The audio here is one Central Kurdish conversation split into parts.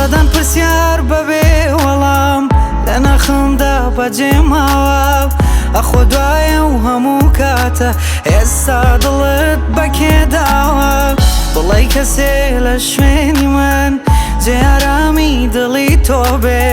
سەدان پرسیار بەبێ وەڵام لە ناخمدا بەجێ ماوە. ئەخۆ دوایە و هەموو کاتە ئێستا دڵت بەکێ داوە؟ بڵێی کەسێ لە شوێنی من جێ ئارامی دڵی تۆ بێ،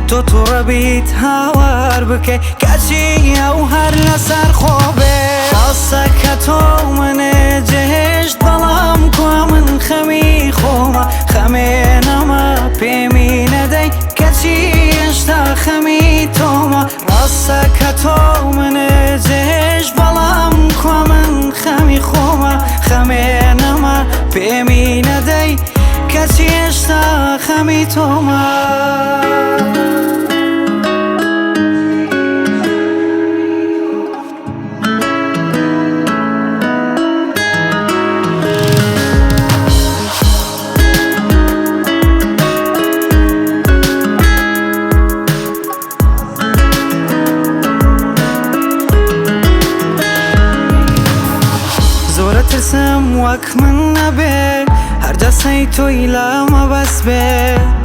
تۆ توڕە بیت هاوار بکەی کەچی ئەو هەر لەسەر خۆ بێ. ڕاستە کە تۆ منت جێهێشت بەڵام کوا من خەمی خۆمە، خەمێ نەما پێمی نەدەی کەچی هێشتا خەمی تۆمە. ڕاستە کە تۆ منت جێهێشت بەڵام کوا من خەمی خۆمە، خەمێ نەما پێمی نەدەی کەچی هێشتا خەمی تۆمە. زۆرە ترسم وەک من نەبێ، هەر دەسەی تۆی لا مەبەست بێ،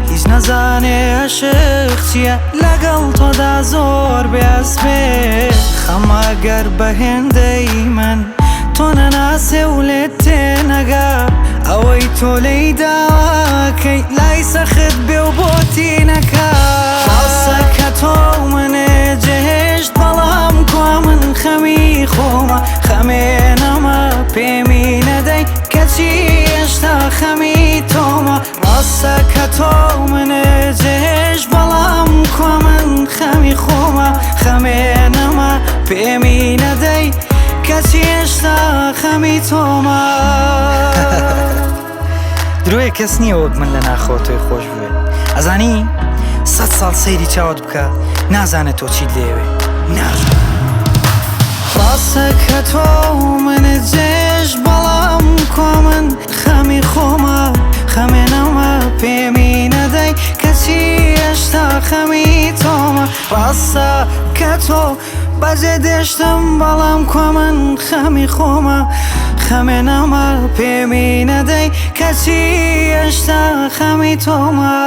هیچ نەزانێ عشق چییە، لەگەڵ تۆدا زۆر بێئەس بێ. خەمە گەر بە هێندەی من تۆ نەناسێ و لێت تێنەگا، ئەوەی تۆ لێی داواکەی لای سەخت بێ و بۆتی نەکا. ڕاستە کە تۆ منت جێهێشت بەڵام کوا من خەمی خۆمە، خەمێ نەما پێمی نەدەی کەچی هێشتا خەمی تۆمە. ڕاستە کە تۆ منت جێهێشت بەڵام کوا من خەمی خۆمە، خەمێ نەما پێمی نەدەی کەچی هێشتا خەمی تۆمە. درۆیە کەس نییە وەک من لە ناخەوە تۆی خۆش بوێ. ئەزانی سەد ساڵ سەیری چاوت بکە نازانێت تۆ چیت لێوێ، نازانێت. ڕاستە کە تۆ منت جێهێشت بەڵام کوا من خەمی خۆمە، خەمێ نەما پێمی نەدەی کەچی هێشتا خەمی تۆمە. ڕاستە کە تۆ بەجێ دێشتم بەڵام کوا من خەمی خۆمە، خەمێ نەما پێمی نەدەی کەچی هێشتا خەمی تۆمە.